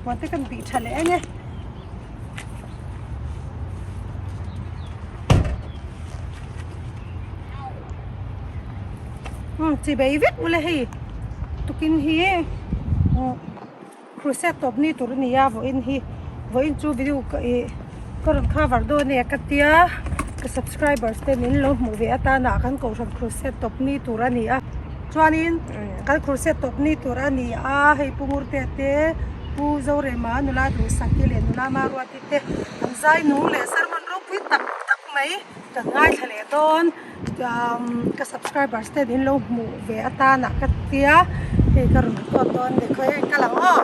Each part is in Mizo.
Huan te kan bih tha leh eng e. Umm chi bei vek ule hei tukin hi umm crusade tawp ni tur a ni a vawiin hi vawiin chu video ka ih ka rawn cover dawn e ka tia ka subscribers te min lo hmuh ve atana kan kohhran crusade tawp ni tur a ni a chuanin kan crusade tawp ni tur a ni a hei pu Ngurte te Pu Zorema nula Duhsaki leh nula Maruati te an zai nung leh sermon ropui tak tak mai kan ngaithla leh dawn. Ka subscribers te min lo hmuh ve atana ka tia hei ka rawn record dawn ni khawi hei ka lang aw.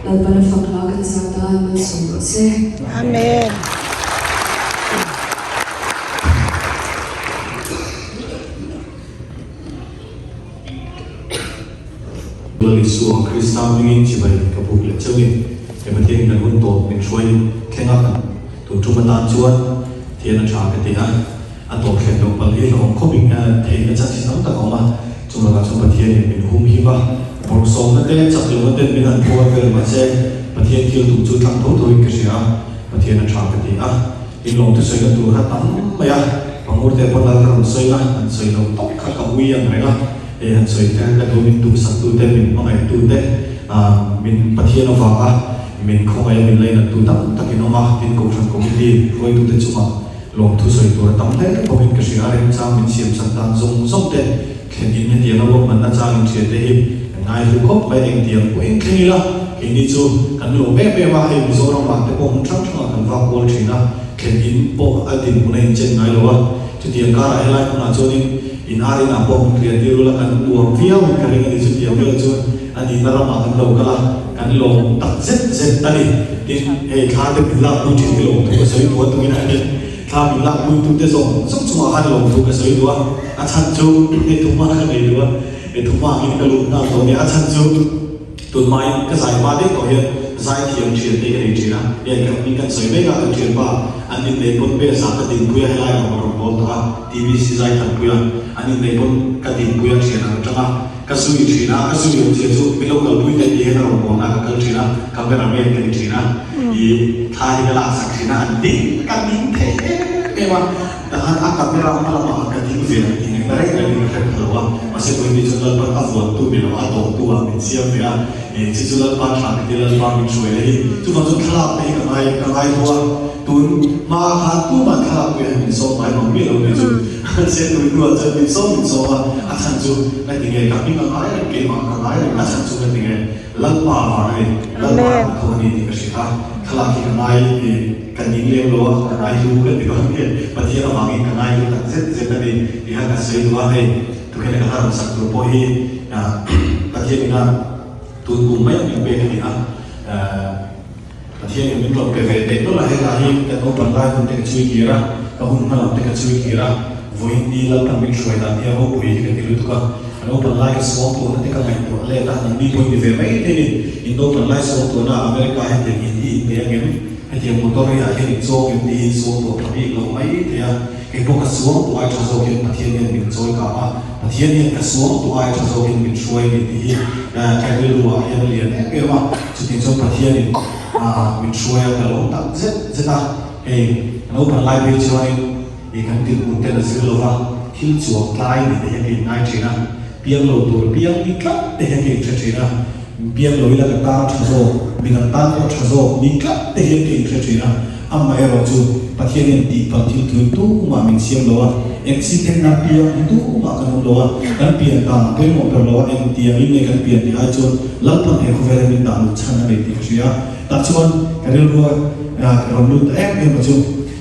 Lalpana fak hla kan sak tan malsawm rawh se. Amen. Lal Isua Krista hmingin chibai ka buk leh cheu ni. He Pathian kan hun tawp min hruai thleng a kan tun tum atan chuan thian a tha ka ti a, a tawp thlen loh palh hi hlauhawm khawp in theihna chan chi tam tak a awm a, chung lakah chuan Pathian in min hum him a, bawrhsawmna te chak lohna ten min han phuar vel mahse Pathian thil tum chu tlang tho tho in ka hria a, Pathian a tha ka ti a. Inlawm te sawina tur kha tam mai a, Pangurte pawn lal ka rawn sawi a, an sawi lo tawp kha ka ui ang reng a. Hei han sawi te ka duh min duhsaktu te, min hmangaihtu te, min Pathian avanga min khawngaih a min lainattu tam tak in awm a, tin Kohhran Committee hruaitute chungah lawmthu sawi tur a tam hle bawkin ka hria a, remchang min siamsak dan zawng zawng te thlen in hetianga ruahmanna chang in hriat te hi kan ngaihlu khawp mai, engtiang pawhin thleng ila keini chu kan lawm em em a, hei Mizoramah te pawh hmun hrang hrangah kan vak kual thin a, thlen in pawh a dinhmun a inchen ngai lo a, chutiang karah helai hmunah chuanin In ar inah pawh min riah tir ula kan nuam viau in ka ring a ni chutiang vel chuan a nihna ramah kan lo kal a, kan lawm tak zet zet a ni. Tin, hei thla te min lak pui thin hi lawmthu ka sawi duh a tungin a ni. Thla min lak pui tu te zawng zawng chungah khan lawmthu ka sawi duh a, a chhan chu hei thuma ka nei duh a, hei thuma angin ka lut nghal tawh a ni. A chhan chu tunhmain ka zai hma daih tawh hian zai thiam thian te ka nei thin a, hei kan hming kan sawi mek a, kan thianpa an inneih pawn base ah ka dinpui a, helai ah ka rawn bawl tawh a. TBC zai thanpui a, an inneih pawn ka dinpui a thian ang atang a, ka zui thin a, ka zui awm zia chu min lo kalpui daih tih hian a rawn bawn a, ka kal thin a, camera man ka ni thin a, i thla hi ka laksak thin a, an ding ka ding thei em em a, tahan a camera hma lamah khan ka ding ve ang tih ngaihna reng reng in ka hre pha lo a, mahse vawiin ni chuan Lalpan a vuantu ni lo a dawhtu ah min siam ve a, i chu chu Lalpa tha ka ti Lalpa min hruai leh hi, chuvang chuan thlalak te hi ka ngai ka ngai ho a. Tun hma khan tuman thlalak pui han min sawm ngai mang miah lo ni chu. Mahse tun hnuah chuan min sawm min sawm a, a chhan chu ka ti nge ka hming a ngai reng keimah ka ngai reng a chhan chu ka ti nge Lalpa vang a ni, Lalpa kan tho a ni tih ka hria a, thlalak hi ka ngai i ka ning lem lo a, ka ngai hlu ka ti dawn nge Pathian avangin ka ngai hlu tak zet zet a ni tih kha ka sawi duh a, hei tukhen a ka hla rawn sak tur pawh hi Pathian ina tun kum mai a min pek a ni a. Pathianin min rawn pe ve teh nawlh a, helai hi kan naupan lai hun te ka chhui kir a, ka hun hma lam te ka chhui kir a, vawiin ni Lalpan min hruai dan hi a ropui hi ka ti lutuk a, ka naupan lai ka suang tuahna te ka ngaihtuah let a, nangni pawhin ni ve mai thei ni, in naupan lai suang tuahna ah America hetiang in hi in nei angem, hetiang motor hi ah hian in chuang em tih hi in suang tuah pha bik lo mai thei a, kei pawh ka suang tuah ai tha zawk hian Pathian hian min chawi kang a, Pathian hian ka suang tuah ai tha zawk in min hruai ni tih hi ka rilru ah hian a lian em em a. Chutih chuan Pathianin min hruai a, ka lo tak zet zet a, hei naupang lai phei chuanin ih kan dinhmun ten a zir lo va, thil chuang tlai ni te hian ka inngai thin a, piang lo tur piang ni tlat te hian ka inhre thin a, piang lo ila ka tan tha zawk, midang tan pawh tha zawk ni tlat te hian ka inhre thin a, amaherawh chu Pathianin tihpalh thil thui tumah min siam lo a, accident a piang hi tumah kan awm lo a, kan pian dan pawimawh ber lo a, engtiangin nge kan pian tih ai chuan Lalpan he khawvela min dah lut chhan a nei tih ka hria a, tah chuan ka rilrua ka rawn lut ta em em a chu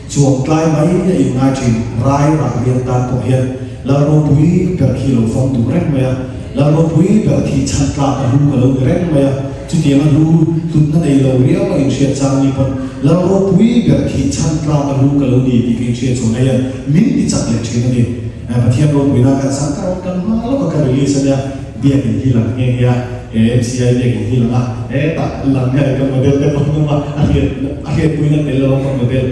chuang tlai mai a inngai thin, rai rah rial tan pawh hian Lal ropui ber khi lo fang duh reng mai a, Lal ropui ber khi chhan tlak a hlu ka lo ni reng mai a, chutiang a hlu hlutna nei lo riau a inhriat chang ni pawn Lal ropui ber khi chhan tlak a hlu ka lo ni tih ka inhriat chhuah na hian min ti chak leh thin a ni. Pathian ropuina kan sang ka rawn kal hma lawk a ka release a nia, biakin hi lang nghe nghe a, he MCI biakin hi lang a, hetah lang hian ka model te pawh an awm a, a hriat a hriatpuina tel lo a ka model.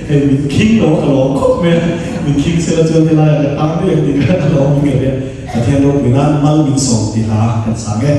Hei min khing lo ka lawm khawp mai a, min khing sela chuan helaiah ka tang daih ang tih kha ka lawm in ka ria. Pathian ropui nan mal min sawm tih hla kan sang e.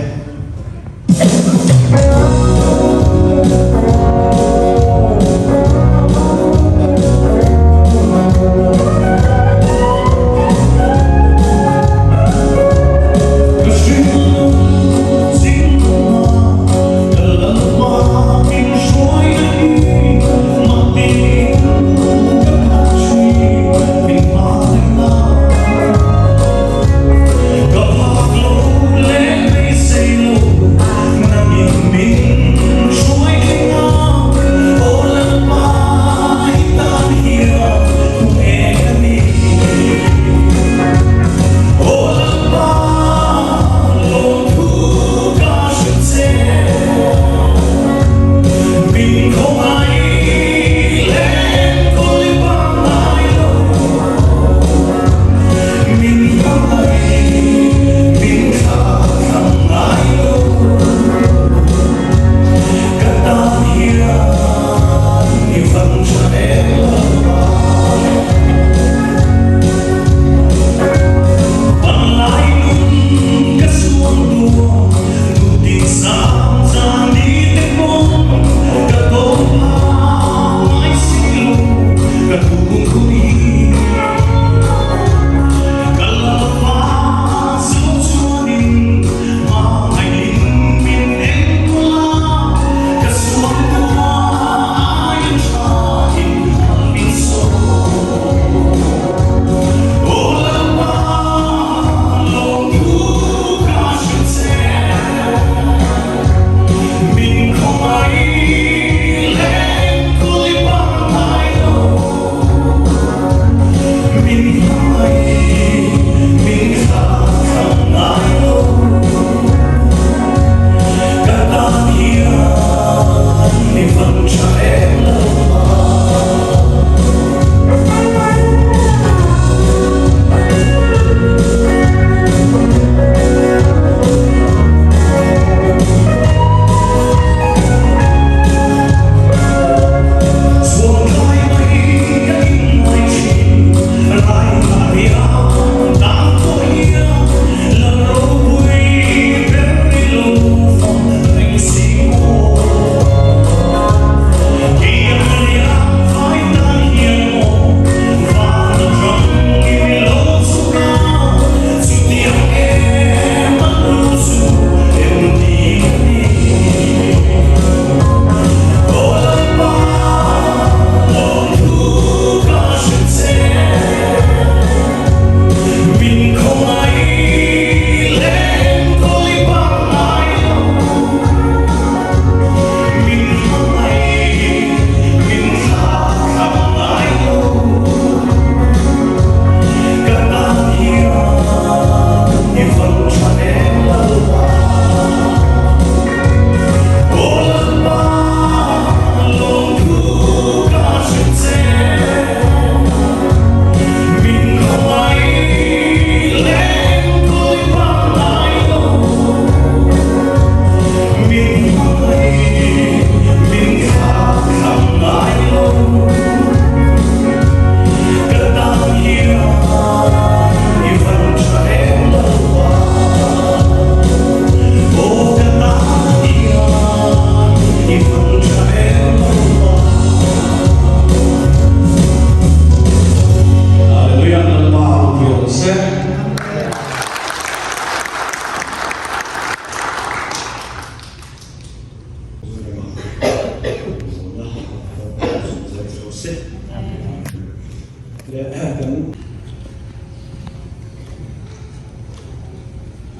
se.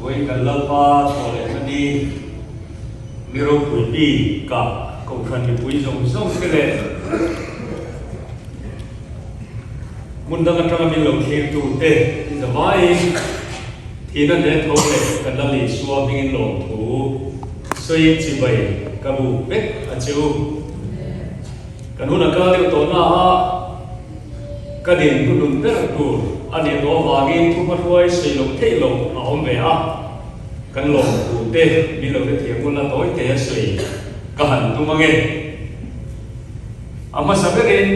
Vawiin kan Lalpa thaw leh na ni ni ropui bik ah Kohhran mipui zawng zawng te leh hmun dang atanga min lo thlir tu te zavaiin thihna hle tho leh kan Lal Isua hmingin lawmthu sawiin chibai ka buk vek a che u. Kan hun a kal deuh tawh na a, ka din hnuhnun ber tur a nih tawh avangin thu hmahruai sawi loh theih loh a awm ve a, kan lawmthu te min lo hrethiam ngun la tawi te a sawi ka han tum ange. A hmasa berin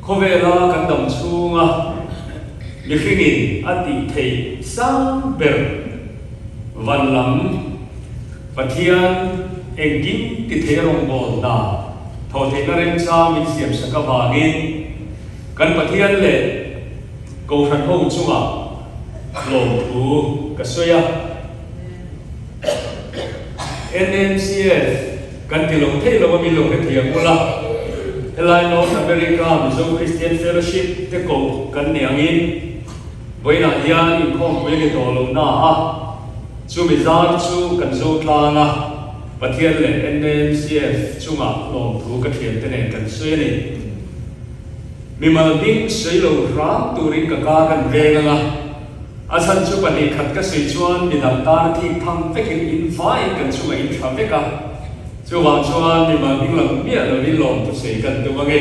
khawvela kan dam chhunga mihringin a tih theih sang ber van lam Pathian engkim ti thei rawngbâwl hna thawh theihna remchang min siamsak avangin kan Pathian leh Kohhran ho chungah lawmthu ka sawi a. NMCF kan ti lo thei lo a min lo hrethiam ula, helai North America Mizo Christian Fellowship te koh kan ni angin vawiinah hian inkhawmpui a ni tawh lo na a, Chumi zar chu kan zo tlang a, Pathian leh NAMCF chungah lawmthu ka thiante nen kan sawi a ni. Mimal hming sawi lo hram turin ka ka kan veng ang a, a chhan chu 2 khat ka sawi chuan midang tana thik tham vekin in vaiin kan chungah in tha vek a, chuvang chuan mimal hming lang miah lovin lawmthu sawi kan tum ange.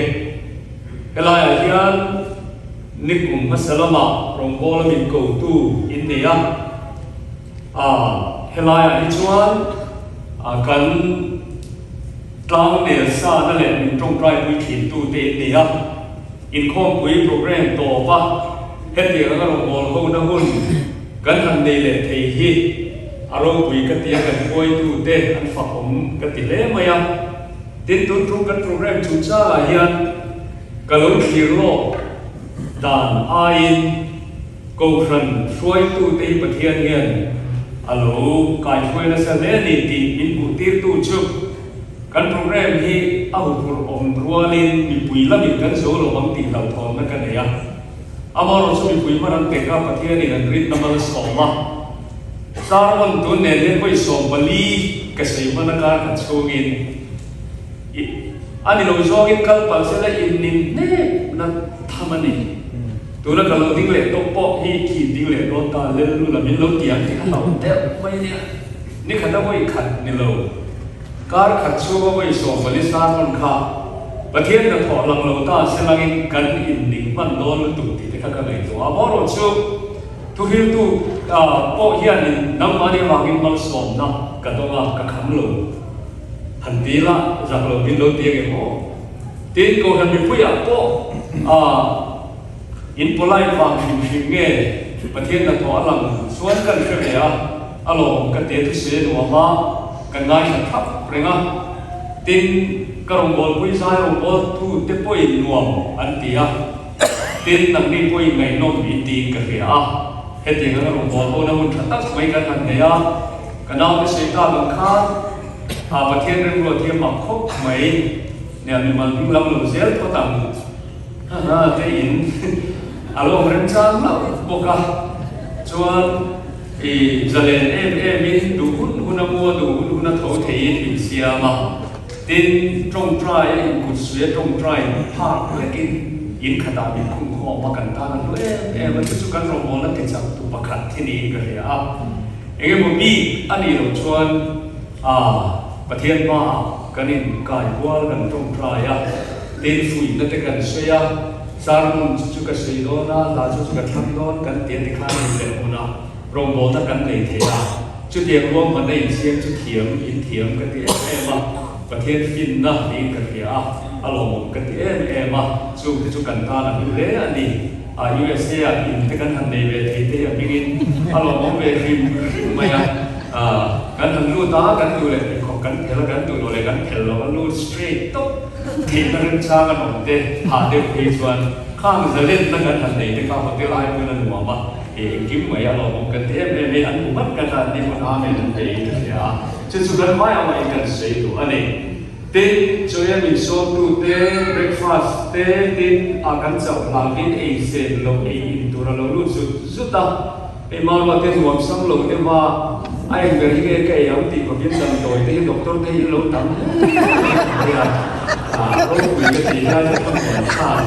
Helaiah hian Nikum hmasa lamah rawngbawla min kotu in nei a, helaiah hi chuan kan tlang nel sana leh min tawngtaipui thintu te in nei a, inkhawmpui programme tawp a hetiang anga rawngbâwl hona hun kan han nei leh thei hi a ropui ka ti a, kan hruaitu te an fakawm ka ti hle mai a. Tin, tun tum kan programme chungchangah hian Ka lo thlir lawk dan aiin Kohhran hruaitute hi Pathian hian a lo kaihruai nasa hle a ni tih min hmuhtirtu chu kan programme hi a huphurh awm rualin mipui lamin kan zo lo ang tih hlauhthawnna ka nei a. Amaherawhchu mipui hman an pek a, Pathianin an rinna mal a sawm a. Sermon tun nen hian vawi 14 ka sawi hman a kar khat chhungin. I, a ni lo zawngin kal palh sela in nin hnep na tham a ni. Tuna ka lo ding leh tawp pawh hi khi ding leh dawn ta lel lu la min lo ti ang tih ka hlauh deuh mai a nia. Ni khat a vawi khat ni lo, kar khat chhunga vawi 14 sermon kha Pathian hnathawh lang lo ta selangin kan in ning hman dawn lutuk tih te kha ka ngaihtuah a. Amaherawh chu thuhriltu pawh hianin nangmahni avangin malsawmna ka dawng a, ka kham lo. Han ti la, zak lo min lo ti ange maw? Tin, Kohhran mipuiah pawh in polite vang hrim hrim nge Pathian hnathawh a lang chuan kan hre ve a, a lawmawm ka ti a, thusawi a nuam a, kan ngaithla thap reng a. Tin, ka rawngbawlpui zai rawngbawltu te pawhin nuam an ti a, tin, nangni pawhin ngaihnawm in tiin ka hria a. Hetiang anga rawngbâwl hona hun ṭha tak mai kan han nei a, ka naute sawi tak ang khan a Pathian remruat hi a mak khawp mai. Nia mimal hming lam lo zel phawt ang ha te in a lo awm remchang hlauh bawk a, chuan i zalen em em in duh hun hun a mua duh hun hun a tho theiin min siam a. Tin, tawngtai a inkut suih a tawngtai phak lekin in khatah min khung khawm a, kan tan a hlu em em a, chu chu kan rawngbawlna tichak tu pakhat hi niin ka hria a. Eng emaw bik a nih loh chuan ah Pathian hmaah kan inkai kual kan tawngtai a, tin fuihna te kan sawi a, sermon chu chu ka sawi dawn a, hla chu chu ka thlang dawn kan ti a tikhan in leh hmunah rawngbawlna kan nei thei a. Chutiang ruahmanna insiam chu thiam in thiam ka ti em em a, Pathian finna niin ka hria a, a lawmawm ka ti em em a, chungte chu kan tan a hlu hle a ni. A USA ah in te kan han nei ve thei te hi a hmingin a lawmawm ve hrim hrim mai a, kan han lut a, kan duh leh pheikhawk kan phel a, kan duh loh leh kan phel lo a, lut straight tawp theihna remchang an awm te phah deuh phei chuan khang zalenna kan han nei te kha hotel ai pawn a nuam a. He engkim mai a lawmawm kan ti em em hi an hmu vat kan a, ni hmun Amen an pe in ka hria a, chu chu kan hmai amah in kan sawi duh a ni. Tin, chawia min sawmtute breakfast te tin a kan chauh hlangin ei sen loh ei in tur a lo lut zut zut a. Hei Marua te nuam sam lo deuh a, a eng ber hi nge ka ei ang tih khawpin damdawi te hi doctor te hi an lo tam hle mai a, ropui ka tih lai chu ka hmuh khan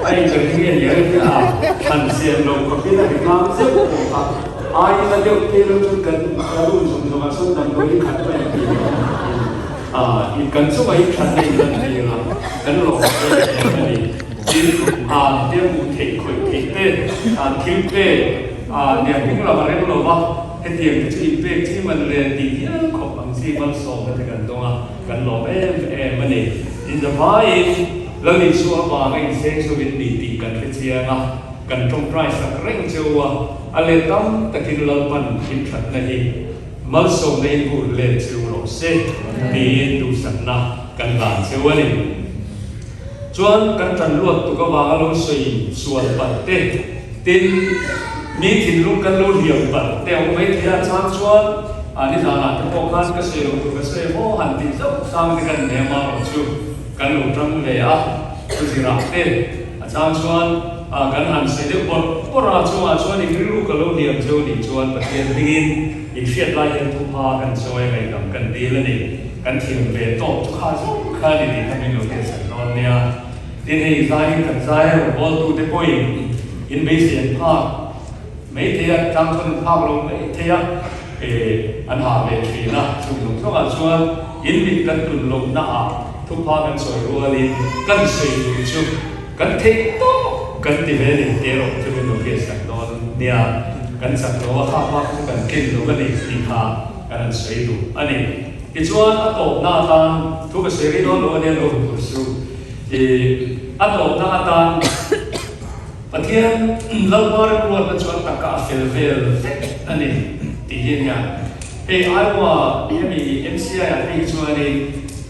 a eng ber hi nge ni ang tia a thlan siam lo khawpin a ri ngang zeuh pawh a, ai la deuh phei lo chu kan ka room zawng zawngah sawn damdawi hi khat mai ang tih leh in kan chungah hi thatna in lan tir a, kan lawm em em a ni. Tin, te hmuh theih khawih theih te, thil pek nia hming lam a rem lo va, hetiang te chu inpek chi man le tih hial khawp ang chi malsawmna te kan dawng a, kan lawm em em a ni. Inzavaiin Lal Isua avanga inseng chhuak in ni tih kan hre chiang a, kan tawngtai sak reng cheu a, a let tam takin Lalpan hlimthatna hi Malsawmna in hun let cheu rawh se tiin duhsakna kan hlan cheu a ni. Chuan kan tan luat tuk avanga lo sawi sual palh te, tin mi thinlung kan lo hliam palh te a awm mai thei a, chang chuan nizanah te pawh khan ka sawi lo tur ka sawi maw han tih zauh sang te kan nei a, marawh chu kan lo tang ve a, thuzirah te a chang chuan kan han sawi deuh bawrh bawrh a, chungah chuan in rilru ka lo hliam cheu nih chuan Pathian hmingin In hriat lai hian thupha kan chawi a ngaihdam kan dil a ni. Kan thiam ve tawp chu kha zawng kha a ni tih kha min lo hriatsak dawn nia. Tin hei zaiin kan zai a rawn bawltu te pawhin in beisei an phak mai thei a, tlang chuan an phak lo mai thei a, an hah ve thin a. Chung zawng zawngah chuan in mit kan tlun lohna ah thupha kan chawi rualin kan sawi duh chu Kan theih tawp kan ti ve ni tih erawh chu min lo hriatsak dawn nia. Kan chak lo a, kha bak chu kan tlin lo a ni tih kha kan han sawi duh a ni. Tichuan a tawpna atan thu ka sawi rih dawn lo a nia lo tur chu ih a tawpna atan Pathian Lalpa remruatna chu a taka a fel vel vek a ni tih hi a nia. Hei Iowa hemi MCI ah phei chuanin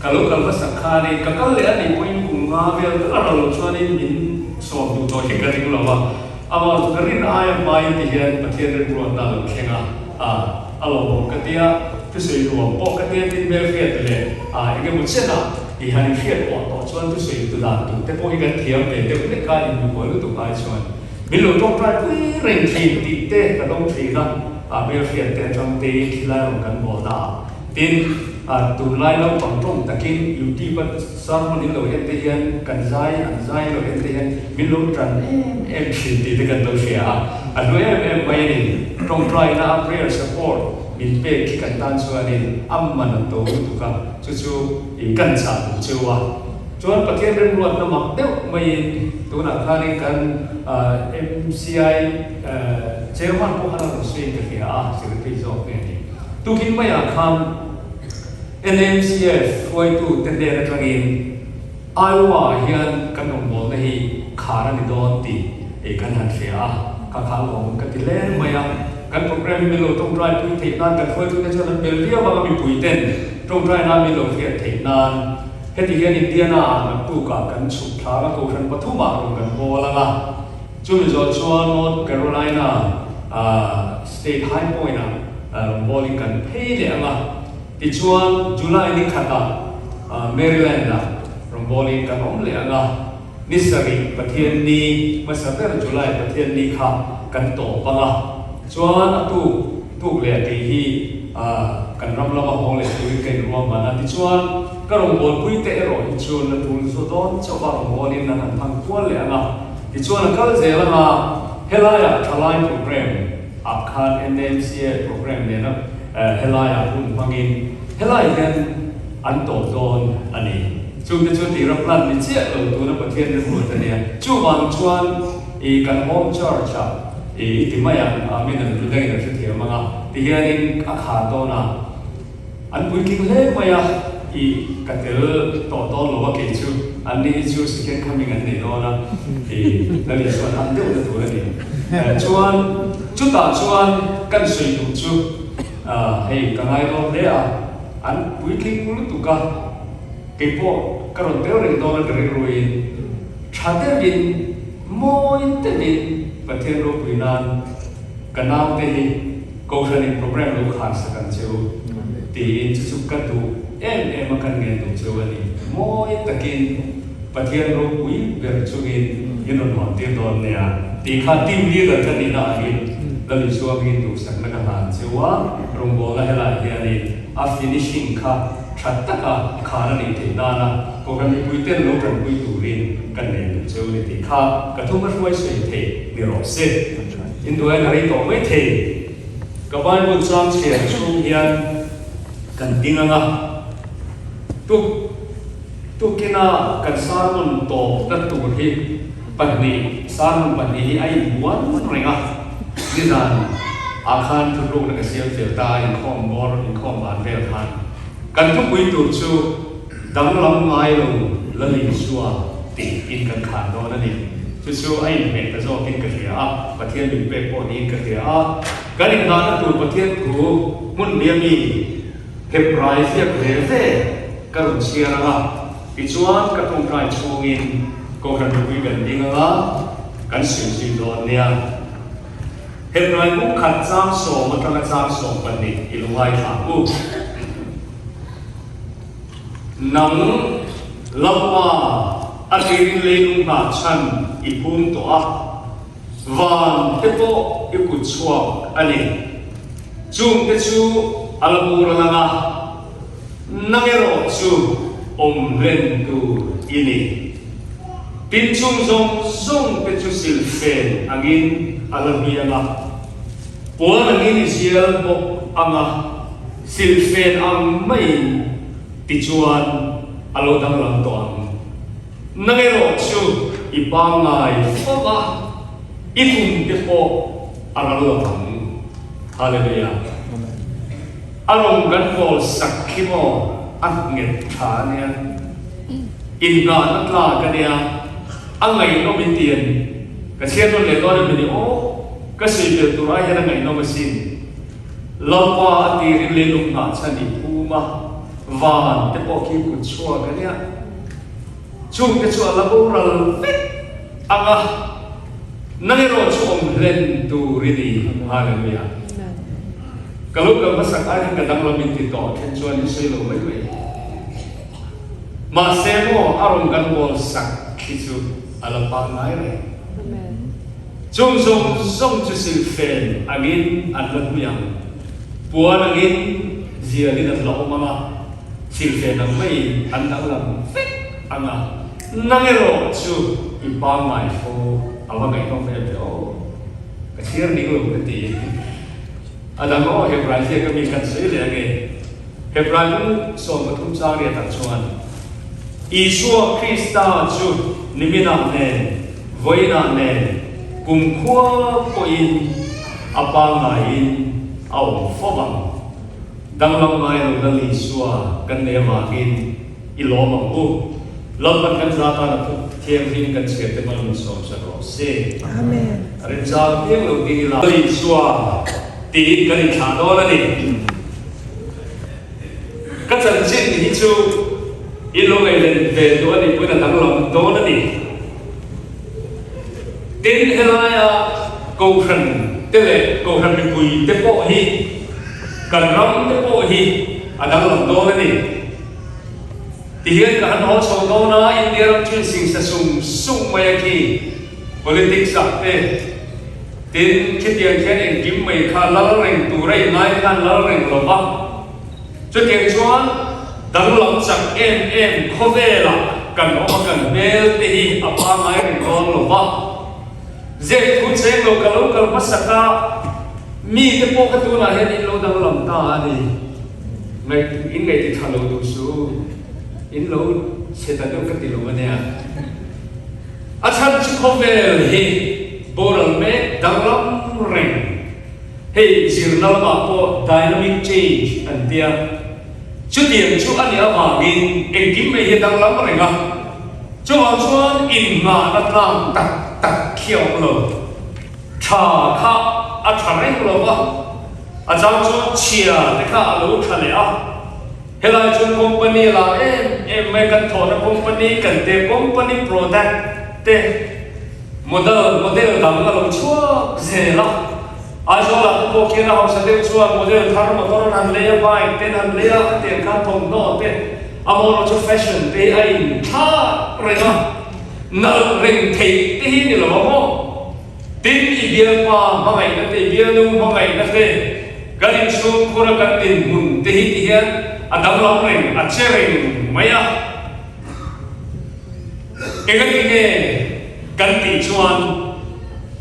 ka lo kal hmasak khanin ka kal leh a nih pawhin kum nga vel tak a ro loh chuanin min sawm duh tawh hi ka ring lo a, amah chu ka rin aia hmain ti hian Pathian rimruatna a lo thleng a, a lawmawm ka tia, thusawi nuam pawh ka tia tin hmelhriat leh eng emaw chenah i han inhriat pawh tawh chuan thusawi tu dan tur te pawh hi kan thiam ve deuh hlek a, inhmuhmual lutuk ai chuan min lo tawngtai pui reng thin tih te ka dawng thin a. A hmelhriat te atang tein thilai rawn kan bawl na a. Tin, tunlai naupang tawng takin YouTube a sermon in lo en te hian kan zai an zai lo en te hian min lo tan em em thin tih te kan lo hria a. A hlu em em mai a ni. Tawngtaina a prayer support min pek khi kan tan chuanin a man a to lutuk a, chu chu i kan chah duh cheu a. Chuan Pathian remruatna mak deuh maiin tunah khanin kan MCI Chairman pawh khan a rawn sawi ka hria a, Secretary zawk nge ni. Tukin maiah khan NMCF hruaitu te hnen atangin Iowa ah hian kan rawngbawlna hi khar a ni dawn tih kan han hria a, ka khal awm ka ti hle mai a. Kan program hi min lo tawngtai pui theih nan kan hruaitute chuan an bel viau vang a mipui ten tawngtai nan min lo hriat theih nan heti hian Indiana ah naktukah kan chhuk thlang a kohhran pathumah rawn kan bawl ang a. Chumi zawh chuan North Carolina State High Point ah rawn bawlin kan phei leh ang a, tichuan July ni khatah Maryland ah rawn bawlin kan awm leh ang a, ni sarih Pathian ni hmasa ber July Pathian ni kha kan tawp ang a, chuan a tuk tuk leh tih hi kan ram lama hawng leh turin ka inruahman a, tichuan ka rawngbawlpui te erawh hi chu la tul zawh dawn chauh a rawngbawlin an han thang kual leh ang a. Tichuan a kal zel anga helaiah thalai program ah khan NMCA program nena helaiah hun hmangin helai hian an tawp dawn a ni. Chungte chu tira plan ni chiah lo tuna Pathian rimruat a nia. Chuvang chuan i kan home church ah i ti mai ang, Amen an midangin an hrethiam anga tihianin a khar dawn a. An puitling hle mai a, i ka tel tawh dawn lo a kei chu, an ni hi chu second coming an nei dawn a, i Lal Isuan an deuhna tur a ni. Chuan chutah chuan kan sawi duh chu hei ka ngai dawn hle a, an puitling lutuk a, kei pawh ka rawn tel reng dawn a ka rilruin tha deuhin mawi deuhin Pathian ropui nan ka naute hi Kohhranin program lo khar sak ang che u tiin chu chu ka duh em em a kan ngen duh cheu a ni. Mawi takin Pathian ropui ber chungin in rawn hawn tir dawn nia tih kha team leader ka nihna angin Lal Isua angin duhsakna ka hlan cheu a, rawngbawlna helaiah hianin a finishing kha tha taka khar a nih theih nana Kohhran mipuiten lo tanpui turin kan ngen duh cheu a ni tih kha ka thum a hruai sawi theih ni rawh se. Induain a rei tawh mai thei. Ka Bible chang chhiar chhung hian kan ding anga tuk tukina kan sermon tawpna tur hi pahnih sermon pahnih hi a inbuan reng a, nizan ah khan thutlukna ka siam fel ta a inkhawm bawr inkhawm van vel khan kan thupui tur chu Danglam ngai lo Lal Isua tih in kan khan dawn a ni. Chu chu a inhmeh ta zawkin ka hria a, Pathian min pek pawh niin ka hria a. Kan inngahna tur Pathian thu hmun bia mi Hebrai ziak ve ve ka rawn chhiar ang a, tichuan ka tawngtai chhungin Kohhran mipui kan ding ang a, kan sawi zui dawn nia. Hebrai buk khat chang sawm atanga chang 12 i lo ngaithla ang u. Nang Lalpa, a tirin leilung hna chhan i phum tawh a, van te pawh i kut chhuak a ni. Chung te chu a la bur a lang a, nang erawh chu awm hlen tur i ni. Tin chung zawng zawng te chu silfen angin a la hmiang a, puan angin i zial bawk ang a. Silhfen ang maiin tichuan a lo danglam tawh ang. Nang erawh chu i pangngai fo a, i kum te pawh a ral lo ang. Hallelujah. A rawng kan vawl sak khi maw a nghet tha a nia. Inngahna tlak a nia. A ngaihnawm i ti a ni. Ka chhiar nawn leh dawn em ni aw? Ka sawi tel tur ai hian a ngaihnawm asin. Lalpa a tirin leilung hnah chhan i phum a, van te pawh khi kut chhuak a nia. Chung te chu a la boral vek ang a, nang erawh chu awm hlen tur i ni. Hallelujah. Ka lo kal hmasak aiin ka danglam in ti tawh then chuan in sawi lo mai mai. Mahse maw a rawn kan bawl sak khi chu a la pangngai reng. Chung zawng zawng chu silhfen angin an la hlui ang, puan angin zialin an la awm ang a, silhfen ang maiin an danglam vek ang a, nang erawh chu i pangngai fo a va ngaihnawm em ve aw. Ka chhiar ning lo ka ti. A dang aw Hebrai ziak ami kan sawi leh ange. Hebrai lung 13 chang riatah chuan Isua Krista chu niminah nen, vawiinah nen, kumkhua pawhin a pangngaiin a awm fo ang. Danglam ngai lo Lal Isua kan nei avangin i lawm ang u. Lalpan kan za tan a thu thianghlim kan chhiar te mal min sawmsak rawh se. Amen. A remchang piang lo ding ila. Lal Isua tiin kan inthlah dawn a ni. Ka chanchin hi chu in lo ngaihlen ve duh a nih pawhin a danglam dawn a ni. Tin, helaia Kohhran te leh Kohhran mipui te pawh hi kan ram te pawh hi a danglam dawn a ni. Tihian ka han haw chho dawn a, India ram chu insingsa sung sung mai a khi. Politics ah te, tin khitiang khian engkim mai kha lal reng tur a inngai khan lal reng lo va. Chutiang chuan danglam chak em em khawvelah kan awm a, kan hmel te hi a pangngai reng dawn lo va. Zep thu cheng lo ka lo kal hmasak a, mi te pawh kha tunah hian in lo danglam ta a ni. Ngaih in ngaih ti tha lo duh su, in lo chhe ta deuh ka ti lo a nia. A chhan chu khawvel hi boral mek danglam reng. Hei zirna lamah pawh dynamic change an tia. Chutiang chu a nih avangin engkim mai hi a danglam reng a. Chuvang chuan innghahna tlang tak tak khi a awm lo. Tha kha a tha reng lo va, a chang chuan chhia te kha a lo tha leh a. Helai chuan company a lar em em mai, kan thawhna company, kan te company product te model model dang a lo chhuak zel a. Aizawlah te pawh khian a hausa deuh chuan model thar motor an han lei a, bike te an han lei a, khatiang khan thawmhnaw te amaherawh chu fashion te hi a inthlak reng a, nalh reng theih te hi ni lo a maw? Tin, i bialpa hmangaihna te, i bialnu hmangaihna te, kan inchhungkhur a kan dinhmun te hi ti hian a danglam reng, a che reng mai a. Engati nge kan tih chuan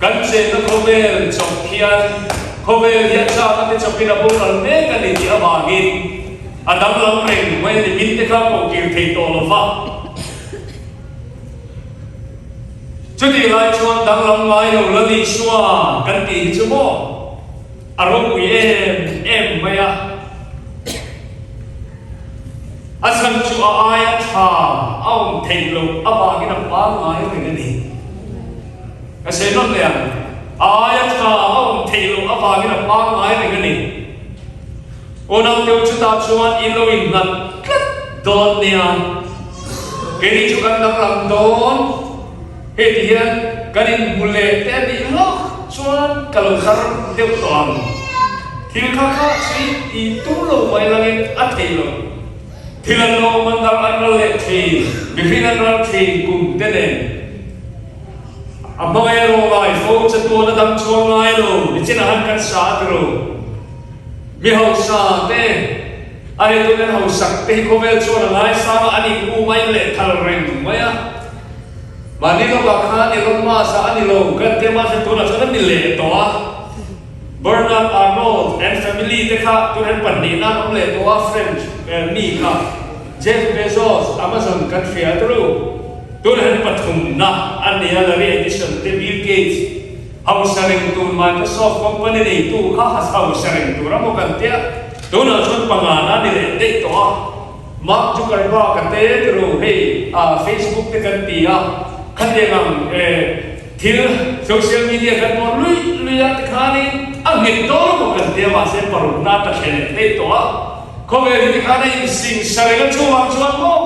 kan chenna khawvel chawp hian khawvel hi a chak a te chawpin a boral mek a ni tih avangin a danglam reng mai a ni. Min te kha koh kir thei tawh lo va. Chutih lai chuan danglam ngai lo la ni sua kan tih hi chu maw a ropui em em mai a. A chhan chu a aia tha a awm theih loh avangin a pangngai reng a ni. Ka sawi nawt leh ang, a aia tha a awm theih loh avangin a pangngai reng a ni. Unau teu chutah chuan in lo innghat tlat dawn nia. Keini chu kan danglam dawn. Hei ti hian kan inhmu leh te a nih hlauh chuan ka lo thar deuh tawh ang. Thil kha kha chu i tum lo mai langin a thei lo. Thil an lo awm an ral an ral leh thin, mihring an ral thin kum te nen. A hmangaih a rawh ngai fo chatuan a dam chuang ngai lo, nichinah han kan sa a tiro. Mi hausa te a hei tun an hausak te hi khawvel chuan a ngaisang a, an inhum a inlehthal reng mai a. Mahni lawkah khan Elon Musk-a a ni lo, kan tia mahse tunah chuan a ni leh tawh a. Bernard Arnault and family te kha tun han pahnihna an awm leh tawh a, French mi kha Jeff Bezos, Amazon kan hria turu, tun han pathumna a ni a, Larry Ellison te, Bill Gates hausa reng tur Microsoft company neitu kha hausa reng tur a maw kan tia, tunah chuan pangana a ni leh daih tawh a. Mark Zuckerberg a te turu hei ah Facebook te kan ti a, khatiang ang thil social media kan pawh luih luih a tikhanin a nghet dawn emaw kan ti a mahse parukna ta thlen leh daih tawh a, khawvel hi tikhan a insing sa reng a chuvang chuan maw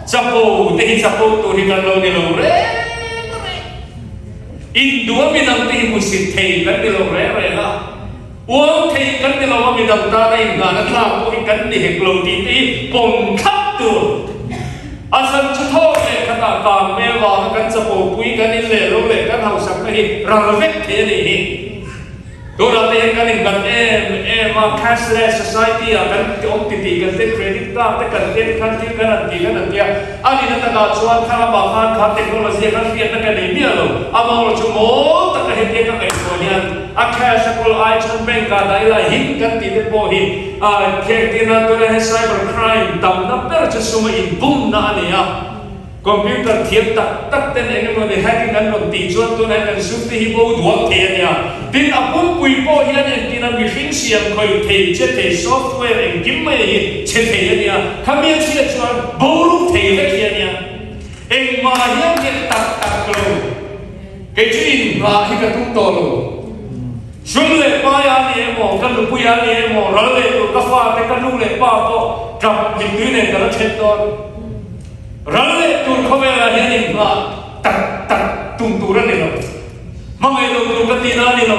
chapo te hi chapo tur hi kan lo ni lo reng reng, induh a midang te hi hmusit thei kan ni lo reng reng a. Uang thei kan ni lo a, midang tana inngahna tlak pawh hi kan ni hek lo tih te hi pawm thlap tur. A chhan chu thawk leh khatah kang hmel vanga kan chapo pui kan in leh lo leh kan hausakna hi ral vek thei a nih hi. Tunah te hian kan innghat em em a, cashless society ah kan awm titih kan te credit card te kan te khan thil kan han ti kan han ti a, a nihna takah chuan kha ramah khan kha technology a khan hriatna ka nei miah lo, amaherawhchu chu mawl taka hetia ka ngaihtuah hian A cash a kawl ai chuan bank ah dah ila him kan tih te pawh hi a khek tina tuna he cyber crime tamna ber chu suma inbumna a ni a. Computer thiam tak tak ten eng emaw ni hacking an rawn tih chuan tunah hian kan sum te hi bo duak thei a nia. Tin a pumpui pawh hian engtin a mihring siam khawih thei che thei software engkim mai hi che thei a nia. Khami a chhiat chuan bo ruk thei vek hi a nia. Engmah hian nghet tak tak lo. Kei chu inhngah hi ka tum tawh lo. Sum leh pai a ni emaw, ka nupui a ni emaw, ral leh tur ka fate, ka nu leh pa pawh tap mittui nen ka la then dawn. Ral leh tur khawvelah hian inhngah tak tak tum tur a ni lo. Hmangaih lo tur ka tihna a ni lo.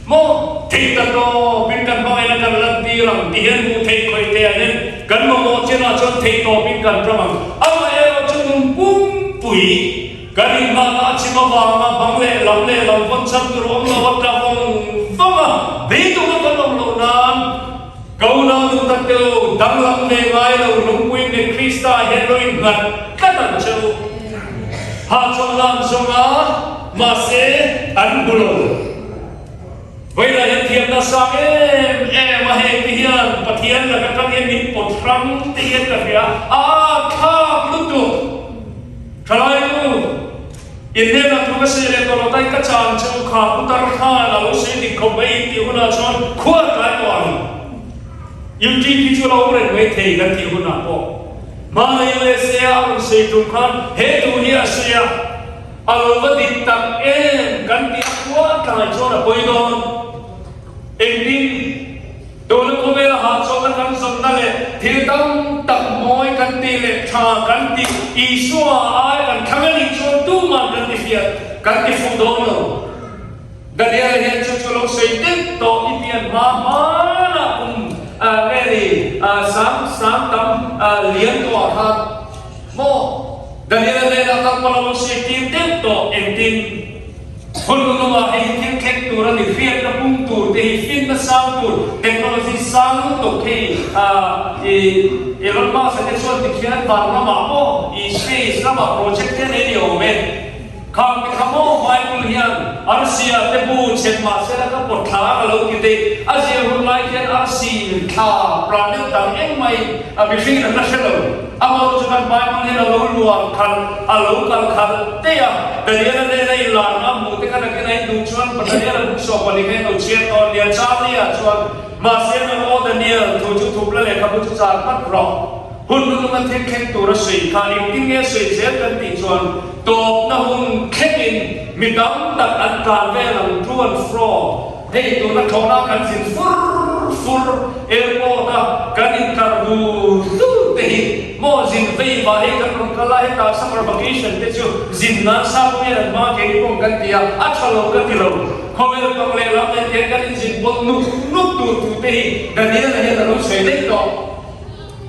Maw thei ta tawpin kan hmangaihna kan lantir ang ti hian hmuh theih khawih theih ah hian kan mamawh chinah chuan thei tawpin kan ram ang. Amaherawh chu nun pumpui Kan inhmahna a chim avanga bang leh lam leh lam vawn chhan tur awm lo a tla vawng vawng a, beidawng a kan awm loh nan ka unau nu tak te u, danglam ve ngai lo lungpui nge Krista hian lo innghat tlat ang che u. Hahchawlhna an zawng a, mahse an hmu lo. Vawilah hian thiamna sang em em a, heng te hian Pathian laka tang hian min pawt hrang te hian ka hria a, a thlak lutuk. Thalai nu, in hnenah thu ka sawi leh tawh lo tai ka chang che u kha putar khan a lo sawi dik khawp mai in tih hunah chuan khua tlai tawh ang. UTP chu a lo awm reng mai thei kan tih hunah pawh hmana USA a rawn sawi tum khan he thu hi a sawi a, a lo va dik tak em kan tih a khua tlai chuan a pawi dawn. Engtin? Tuna khawvela hahchawlhna kan zawnna leh thil tam tak mawi kan tih leh tha kan tih Isua ai kan thlang a nih chuan tuman kan ti fiah, kan ti fuh dawn lo. Daniel hian chu chu lo sawi deuh tawh i pian hma hmanah kum nge ni sang sang tam lian tawhah khan maw Daniel hnenah kal pawh lo sawi tir deuh tawh engtin hun hnungah hei hi thil thleng tur a ni hriatna pum tur te hi finna sang tur technology sang lutuk hei i Elon Musk a te chuan tikhian van lamah maw i space lamah project te nei ni awm e. Khang te kha maw Bible hian arsi ah te bu chhet mahsela ka pawt thla a ka lo ti daih. A zir hun lai khian arsi in thla planet dang engmah in a mihring in an la hre lo. Amaherawh chu kan Bible hian a lo luan khalh, a lo kal khalh daih a. Daniel-a nena in larna a hmuh te kha nakin a induh chuan Daniel-a buk sawh pahnih kha in lo chhiar tawn nia. Charlie-a chuan, Mahse nang aw Daniel, thu chu thup la lehkhabu chu char hmat rawh. Hun hnunga thil thleng tur a sawi kha engtin nge sawi zel kan tih chuan tawpna hun thlengin mi tam tak an tlan vel ang to and fro. Hei tuna thlawhna kan zin fur fur, airport a kan intlar dur dur te hi maw zin vei vah hei kan rawn kal a, hetah summer vacation te chu zin nan sa pawh hian an hma keini pawh kan ti a, a tha lo ka ti lo. Khawvel pang lehlam nen hian kan inzin pawlh nuk nuk tur thu te hi Daniel-a hian a lo sawi daih tawh.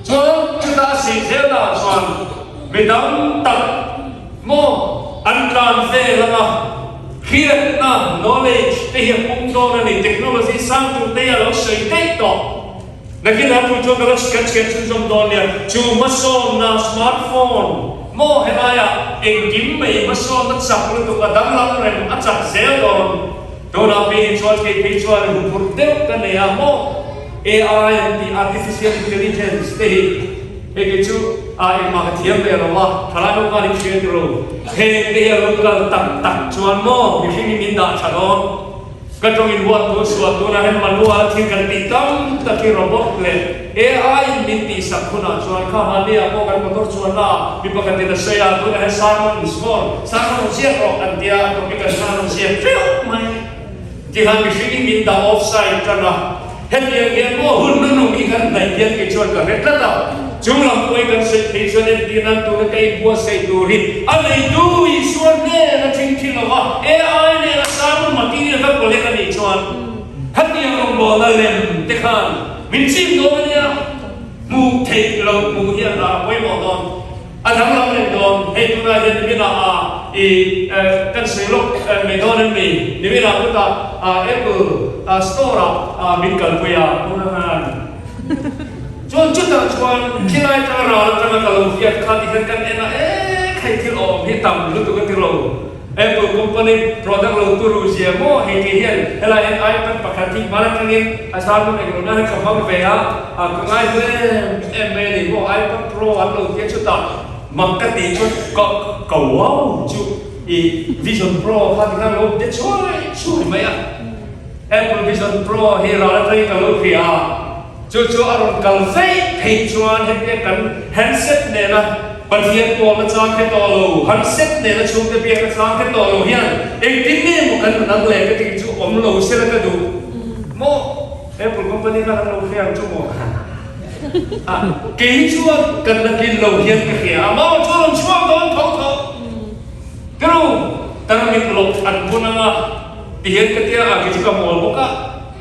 Chuan chuta sei zelna chuan mi dang tak maw an tlan vel anga hriatna, knowledge, te hi a pung dawn a ni. Technology sang tur te hi a lo sawi daih tawh. Nakinah thu chuan ka la kan chhiar chhunzawm dawn nia. Chu hmasawnna smartphone maw helaiah engkim mai hmasawnna chak lutuk a danglam reng a chak zel dawn. Tunah phei hi chuan kei phei chuan huphurh deuh ka nei a maw? AI an tih Artificial Intelligence te hi hei kei chu a engmah ka thiam ve lo a, thalai ho khan in hria tiro. Heng te hi a lo kal tak tak chuan maw mihring hi min dah tha dawn. Ka tawng in huat thu suah tunah hian manual thil kan tih tam tak hi robot leh AI in min tihsak hunah chuan kha mahni-ah pawh kan motor chuanna ah mi pakhatin a sawi a, tunah hian sermon small sermon rawn ziak rawh an tia topic an hlan rawn ziak teuh mai. Tihan mihringin min dah offside tan a, hetiang hian maw hun hnuhnung hi kan hnaih hian kei chuan ka hre tlat a, chung lam pawhin kan sawi phei chuan entir nan tuna ka inbuatsaih tur hi a neitu Isua hnen a thingthi lo va, AI nena sermon material ka collect a nih chuan hetiang rawngbawlna lem te khan min chim dawn a nia, hmuh theih loh hmuh hian a pawimawh dawn. A danglam reng dawn, hei tunah hian niminah a i kan sawi lawk mai dawn em ni? Niminah kutah Apple store ah min kalpui a, tunah chuan chutah chuan khilai atanga ral atanga ka lo hriat kha ti hian kan en a, e hei thil awm hi tam lutuk a ti lo. Apple company product lo turu zia maw hei ti hian helai hian iPad pakhat hi hman atangin a sermon eng lohna hi ka hmang ve a, ka ngai hlu em em mai a ni maw iPad Pro an lo tia chutah mak ka tih chuan ka ka wow chu i Vision Pro kha tikhan lo de chhuai chhuai mai a, Apple Vision Pro hi ral atangin ka lo hria a. Chu chu a rawn kal veih theih chuan hetia kan handset nena Pathian pawlna chang khe tawh lo, handset nena chhungte biakna chang khe tawh lo hian engtin nge maw kan nun ang le ka tih chu awm lo sela ka duh maw? Apple company khan an lo hre ang chu maw? Ah, kei chuan kan la tlin lo hian ka hria a, maw chu a rawn chhuak dawn tho tho. Tiru, tarmit lawk an bun anga tihian ka tia a, kei chu ka mawl bawk a.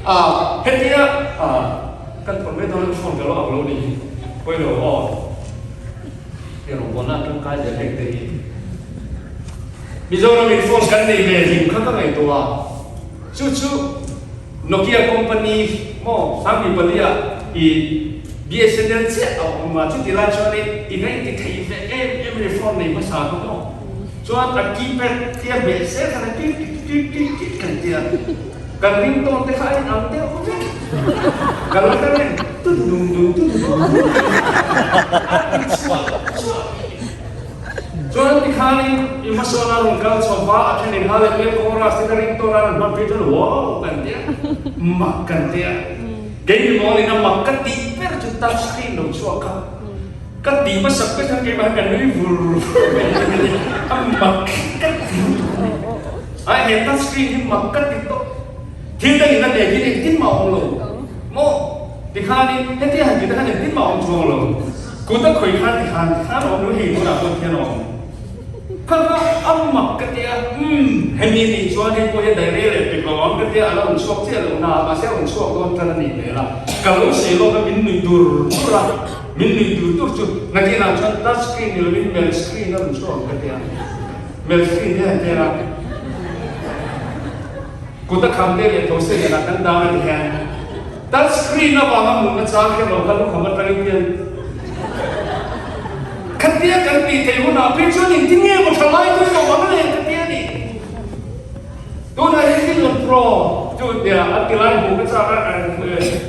A hetia a kan thawn mai dawn phone ka lo ang lo ni hi pawi lo aw hei rawngbawlna tangkai leh heng te hi Mizoram in phone kan nei ve hlim kha ka ngaihtuah a chu chu Nokia company maw sangmi palia i BSNL chiah a awm a chuti lai chuan i ngaih ti thei ve em em a ni phone nei hmasa kha maw chuan a keypad tia hmeh zel khan a tit tit tit tit tit kan tia. Kan ring tawn te kha a inang deuh vek. Ka lo ta reng tun dum dum tun dum dum a ti chhuah chhuah. Chuan tikhanin i hmasawn a rawn kal chho va, a thenin Hallelujah chorus te kha ring tawn a rawn hman phei chuan wow kan ti a, mak kan ti a. Kei mi mawlin a mak ka tih ber chu touch screen lo chhuak kha. Ka tih hmasak ber khan keimah hian ka nui vur vur mai a, a mak ka ti lutuk a ni. Ai he touch screen hi mak ka ti tawp. Thil dangin a nei hian engtin mah a awm lo maw? Tikhanin hetia han tih te khan engtin mah a awm chuang lo. Kut a khawih khan tikhan tikhan a awm lo hei tunah pawh hian a awm. Kha kha. A mak ka ti a, umm, hemi nih chuan hei pawh hi a daih rei leh pek lo ang ka ti a, a la rawn chhuak chiah lo na, mahse a rawn chhuak dawn tan a nih hmel a, ka lo sawi lawk a, min nuih dur dur a, min nuih dur dur chu nakinah chuan touch screen ni lovin mel screen a rawn chhuak ang ka ti a, mel screen hian a tel a. Kut a kham te leh those lianah kan dang a ti hian touch screen avanga hmuhna chang kher lo kha lukham atangin hian khatia kan tih theih hunah phei chuan engtin nge maw tha lai tui lo ang le ka ti a ni. Tunah hian Vision Pro chu tia an ti lai hmuh ka chak a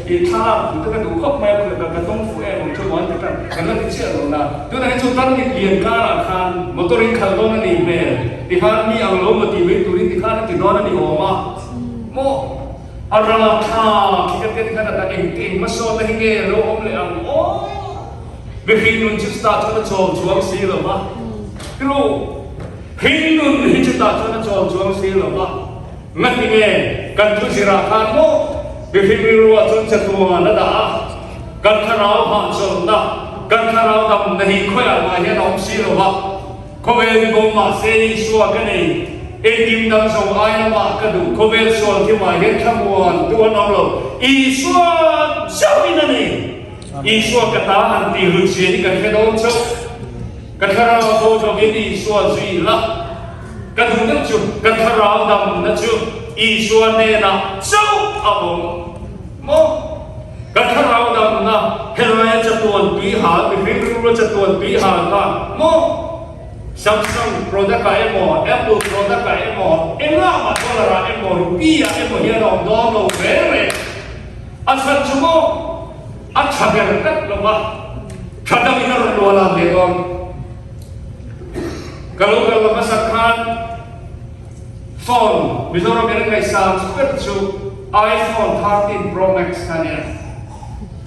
i thlalak hmuh te ka duh khawp mai a ka tawng fuh em ang chu maw an ti tan kan la ti chiah lo na. Tunah hian chu tarmit lian karah khan motor in khalh dawn a nih hmel. Tikhan mi ang lo maw tih mai turin tikhan a ti dawn a ni awm a maw? A ral thla khi ka tia tikhan a ta eng eng hmasawnna hi nge lo awm leh ang aw? Mihring nun chu chutah chuan a chawl chuang si lo va, Tiru, hring nun hi chutah chuan a chawl chuang si lo va, ngati nge kan thu zirah khan maw mihring rilruah chuan chatuan a dah a, kan thlarau hahchawlhna, kan thlarau damna hi khawiah mah hian a awm si lo va. Khawvel hi bo mahse Isua ka nei, engkim dang zawng ai lamah ka duh, khawvel sual thimah hian thlamuan tu an awm lo, Isua chauhin a ni. Isua ka ta han tih hlut zia hi kan hre dawn chauh. Ka thlarau bo zawngin Isua zui la, ka duh deuh chu ka thlarau damna chu Isua hnenah chauh a awm maw? Ka thlarau damna helaia chatuan tui hal, mihring rilrua chatuan tui hal kha maw? Samsung product ah emaw, Apple product ah emaw, engah mah dollar ah emaw, rupee ah emaw hian a awm dawn lo reng reng. A chhan chu maw? A tha ber tlat lo va, tha dangin a rawn luah lan leh dawn. Ka lo kal la hmasak khan Phone Mizoram in an ngaihsang ber chu iPhone 13 Pro Max kha nia.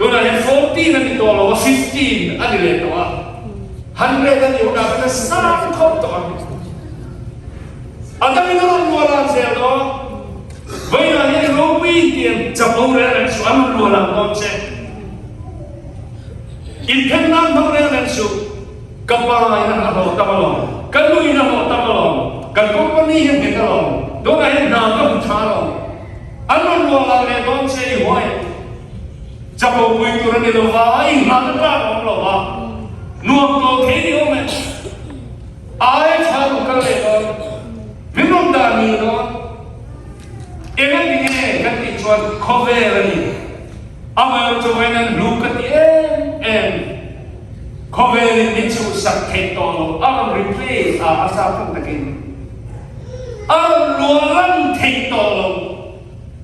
Tunah hian 14 a ni tawh lo a, 15 a ni leh tawh a. 100 a nih hunah khan a sang khawp tawh ang. A dangin a rawn luah lan zel dawn. Vawiinah hian ropui intiang chapo reng reng suh, an rawn luah lan dawn che. Inphen nan hmang reng reng suh. Ka pa in a hlawh tam alawm, ka nu in a hlawh tam alawm, kan company hi a nghet alawm, tunah hian hna ka hmu tha alawm. An rawn luah lah leh dawn che i huai. Chapo pui tur a ni lo va, i nghahna tlak a awm lo va, nuam tawh thei ni awm e. Ai tha rawn kal leh dawn, min rawn dah ni dawn. Engati nge kan tih chuan khawvel a ni. Amaherawh chu vawiin an hlu ka ti em em. Khawvelin min chhuhsak theih tawh lo, a rawn replace a, a sa phung takin a rawn luah lan theih tawh lo.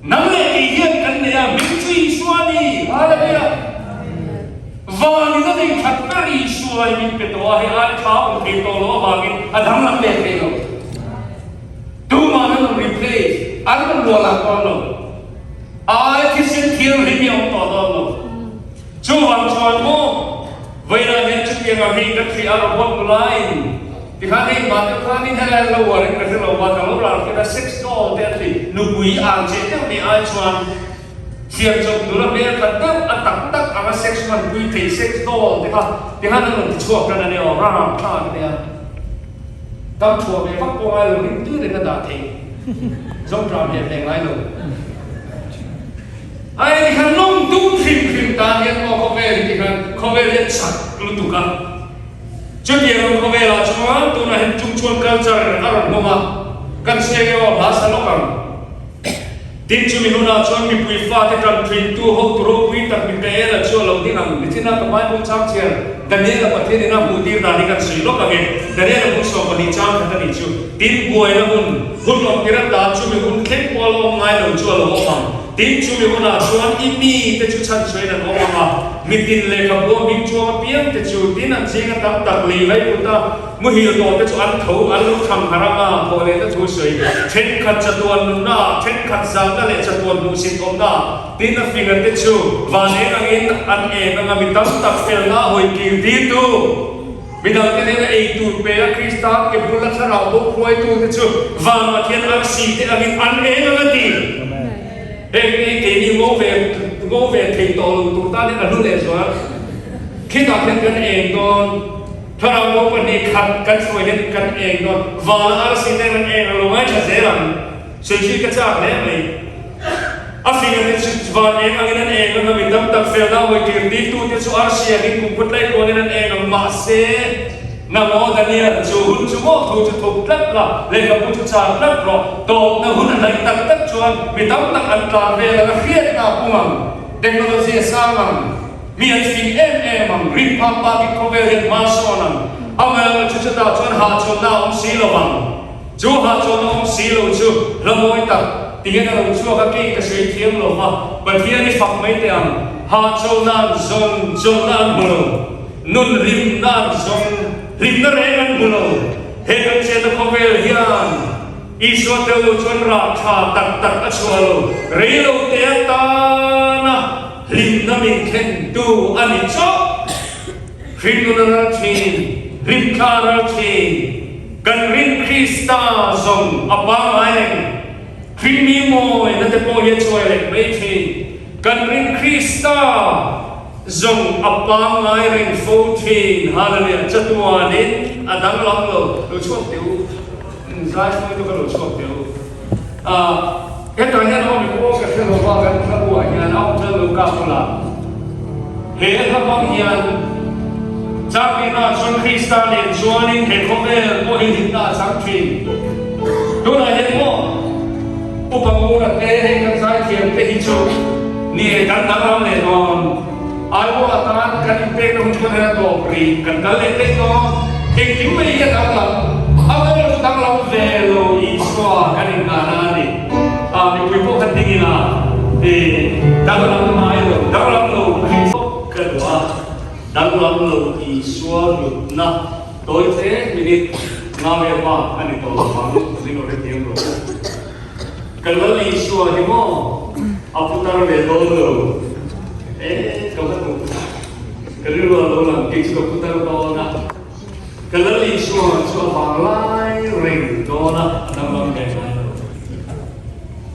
Nang leh kei hian kan nei a, hming chu Isua a ni. Hallelujah! Vanin a nei that ber Isua hi min pe tawh a, hei ai tha awm thei tawh lo avangin a danglam leh thei lo. Tumah an rawn replace, an rawn luah lan dawn lo. Ai thisen thianghlim hi a awm tawh dawn lo. Chuvang chuan maw, vawiinah hian chutianga mi ka thih a robot nulain tikhan hei mah deuh khanin helai an lo uar in ka hre lo va, ka lo ral hret a sex doll te an ti, nupui ang che deuh nih ai chuan thiam chawp nula hmel khat deuh a tak tak anga sex hmanpui thei sex doll te kha tikhan an rawn ti chhuak tan a nia aw, ralthlak a nia. Dam chhuah ve vak pawh ngai lo, ring tui reng a dah thei. Zawngṭah hmel hle ngai lo. Ai tikhan lawng tum hrim hrim tan hian aw khawvel hi tikhan khawvel hi a chak lutuk a. Chutiang ang khawvelah chuan tunah hian chungchuan culture a rawn hmawm a, kan sawi eng emaw hla sa lawk ang. Tin, chumi hunah chuan mipui fate tan thintu hotu ropui tak Mikaela chu a lo ding ang. Nichina ka Bible chang chhiar Daniela Pathian in a hmuh tir dan hi kan sawi lawk ang e. Daniela bung 12 chang khat a nih chu. Tin, buaina hun, hun awm tir atan chumi hun thleng pawh a lo awm ngai lo chu a lo awm ang. Tin, chumi hunah chuan i mite chu chhanchhuahin an awm ang a, mitin lehkhabu a hming chuang apiang te chu tin an zinga tam tak lei vai put a, Muhil tawh te chu an tho, an lo thang harh ang a, thawh lehna thu sawi, thenkhat chatuan nunna, thenkhat zahna leh chatuan hmuhsit awmna, tin a finger te chu van eng angin an eng ang a, mi tam tak felna a hawi kir tirtu, mi dangte nena ei tur pe a Krista ke bula thlarau bo hruaitu te chu van Pathian arsi te angin an eng ang a ti. Heng hi keini ngo ve ngo ve thei tawh lo tur tan hian a hlu lehzual. Khitah khian kan eng dawn. Thlarau bo 2 khat kan hruai hian kan eng dawn. Vana arsi te an eng a lo ngaithla zel ang. Sawichhi ka chak hle mai. A fing a te chu van eng angin an eng ang a, mi tam tak felna hawi tir tirtu te chu arsi angin kum khaw tlaih tuanin an eng ang. Mahse, nang aw Daniel, chu hun chu maw thu chu thup tlat la, lehkhabu chu char tlat rawh. Tawpna hun a hnaih tak tak chuan mi tam tak an tlan vel ang a, hriatna a pung ang, technology a sang ang, mi an fing em em ang, rin phak bakin khawvel hian hma sawn ang. Amaherawhchu chu chutah chuan hahchawlhna a awm si lo vang. Chu hahchawlhna awm si lo chu hla mawi tak ti hian a lo chhuak a, kei ka sawi thiam lo va, Pathian i fak mai teh ang, hahchawlhna an zawn, chawlhna an hmu lo, nun hlimna an zawn, hlimna reng an hmu lo, he kan chenna khawvel hian Isua tel lo chuan rah tha tak tak a chhuah lo, rei lo te atana hlimna min thlentu a ni chauh. Hringnun a ral thin, hlimthla a ral thin, kan rin Krista zawng a pangngai reng. Hringmi mawina te pawh hi a chuai leh mai thin, kan rin Krista zawng a pangngai reng fo thin. Hallelujah! Chatuanin a danglam lo. Lo chhuak teh u, zai hruaitu ka lo chhuak teh u. Hetah hian awm i aw ka hre lo va, kan hla buah hian a awm tel lo ka bula. He hla hmang hian Changkina chuan Krista nen chuanin he khawvel pawh hi hlimna a chang thin. Tunah hian maw Upa Ngura te hei kan zaithiam te hi chu ni e kan danglam leh dawn. Aiawh atan kan inpekna hun chuan hian a tawp rih, kan kal leh daih dawn. Engkim mai hi a danglam, a ber chu danglam ve lo Isua kan innghahna a ni. Ah, mipui pawh khan ding ila, i danglam ngai lo, danglam lo Krista ka duh a, danglam lo Isua hlutna tawi hle minute nga vel bak a ni tawh lo vang, min lo hrethiam rawh u. Ka Lal Isua hi maw a putar ve dawn lo e ka va duh ka rilru a lo lang kei chu ka putar dawn a ka Lal Isua chu a vang lai reng dawn a a danglam ve ngai lo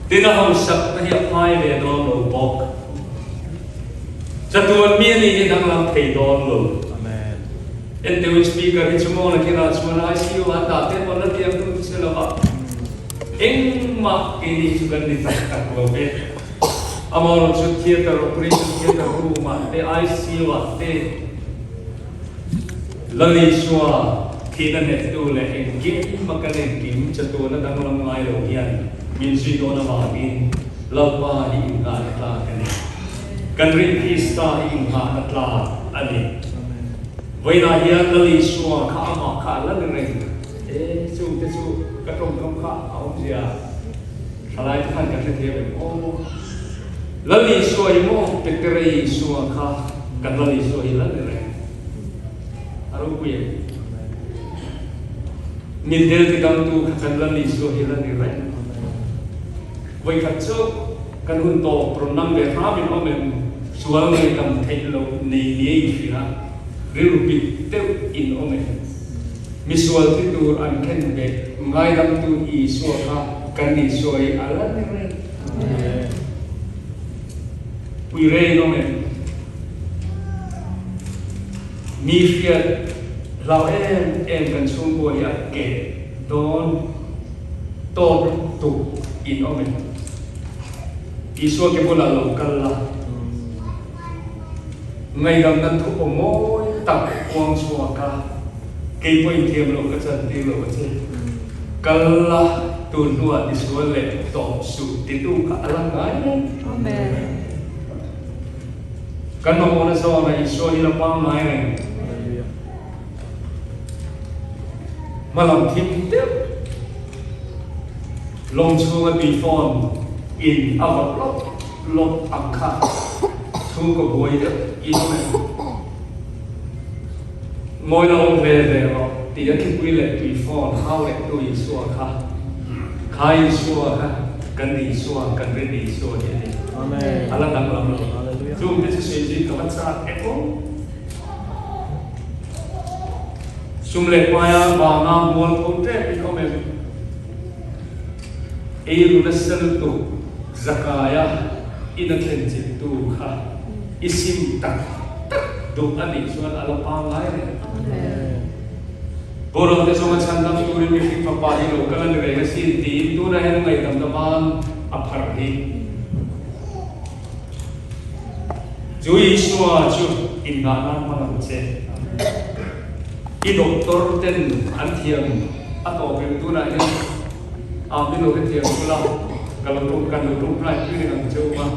tin a hausak na hi a phai ve dawn lo bawk chatuan mi a nih hi danglam thei dawn lo Entewin speaker hi chu maw nakinah chuan ICU ah an dah te pawn la tiang tu chu se lo va. Engmah keini chu kan ni tak tak lo ve. Amaherawh chu theatre operation theatre room ah te ICU ah te Lal Isua thihna hnehtu leh engkim a kan engkim chatuana danglam ngai lo hian min zui dawn avangin Lalpa hi innghahna tlak a ni. Kan rin Krista hi innghahna tlak a ni. Vawiinah hian Lal Isua kha amah kha a la ni reng. E, chungte chu ka tawngkam kha a awmzia thalai te khan kan hrethiam em aw. Lal Isua hi maw Petere Isua kha kan Lal Isua hi la ni reng. A ropui em? Mitdel tidamtu kha kan Lal Isua hi la ni reng. Vawikhat chu kan hun tawp rawn nam ve hram in awm em? Sual ngaihdam theih loh nei ni a inhria, rilru pit deuh in awm em? Misual thi tur an khen beh ngaidamtu Isua kha kan Isua hi a la ni reng. Pui rei in awm em? Mi hriat hlau em em kan chhungkua hi a keh dawn tawp lutuk in awm em? Isua ke bulah lo kal la. Ngaidamna thu aw mawi tak puang chhuak a, kei pawh inthiam loh ka chantir lo a che. Kal la, tun hnuah tisual leh tawp suh titu kha a la ngai reng. Kan mamawhna zawnah Isua hi la pangngai reng. Hmalam thim deuh lawng chhunga tui fawn in a vawt lawp lawp ang kha chhungkaw buai deuh in awm em? Ngawi lo awm ve ve rawh tih a thipui leh tui fawn hau leh tu Isua kha kha Isua kha kan Isua kan rin Isua hi a ni. A la danglam lo. Chungte chu sawi zui ka va chak em aw. Sum leh paia vanga mualpho tep in awm em? Eiru nasa lutuk zakaia in a thlen chiltu kha i sim tak tak duh a nih chuan a la pangngai reng. Boral te zawng a chhandam turin mihring fapa hi lo kal a ni reng asin tiin tunah hian a ngaihdamna ban a pharh hi. Chu Isua chu inngah nan hmang ang che. I doctor ten an thiam a tawp em tunah hian a min lo hrethiam kula ka lo tum kan lo tum tlai pui reng ang che u a.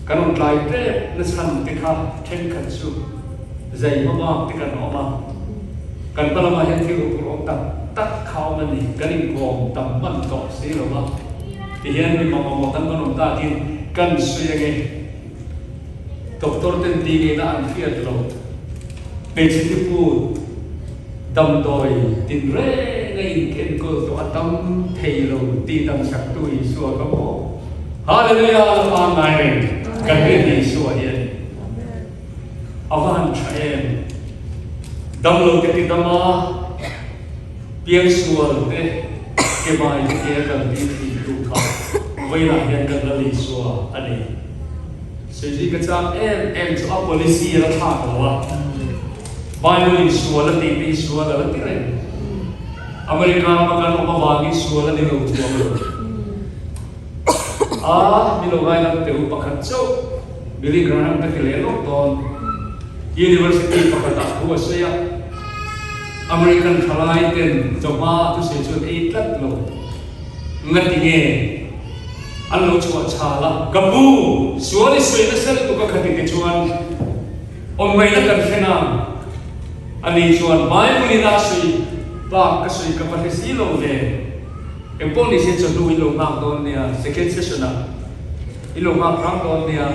Kan rawn tlai tep na chhan te kha thenkhat chu zai hma bak te kan awm a, kan hma lamah hian thil huphurh awm tak tak kha awm a ni, kan inkawm tam hman tawh si lo va, tihian mi mamawh kan rawn awm takin kan sawi ange. Doctor ten ti ngeina an hriat lo. Hmeichhe tiput damdawi tinreng a inkenkawl tawh a tam thei lo tih damsaktu Isua ka maw? Hallelujah! La pangngai reng kan rin Isua hi a ni. A va han tha em! Damlo te ti dam a, piangsual te ke bai te ke a kaltir thin tu kha vawiinah hian kan Lal Isua a ni. Suizi ka chak em em chu a policy a la thlak lo a, Bible in sual a tih te hi sual a la ti reng. America rama kan awm avangin sual a ni lo chuang lo. A mi lo ngaidam teh u pakhat chauh Billy Graham ka ti leh lawk dawn. University pakhatah thu a sawi a, American thalai ten chawhma thusawi chu an ei tlat lo. Ngati nge? An lo chhuah chhal a. Ka pu, sual i sawi nasa lutuk a khati te chuan awm ngaihna kan hre nang. Ani chuan Bible in a sawi bak ka sawi ka va hre si lo ve. Engpawh ni se chawhnu i lo nghak dawn nia, second session ah i lo nghak hrang dawn nia.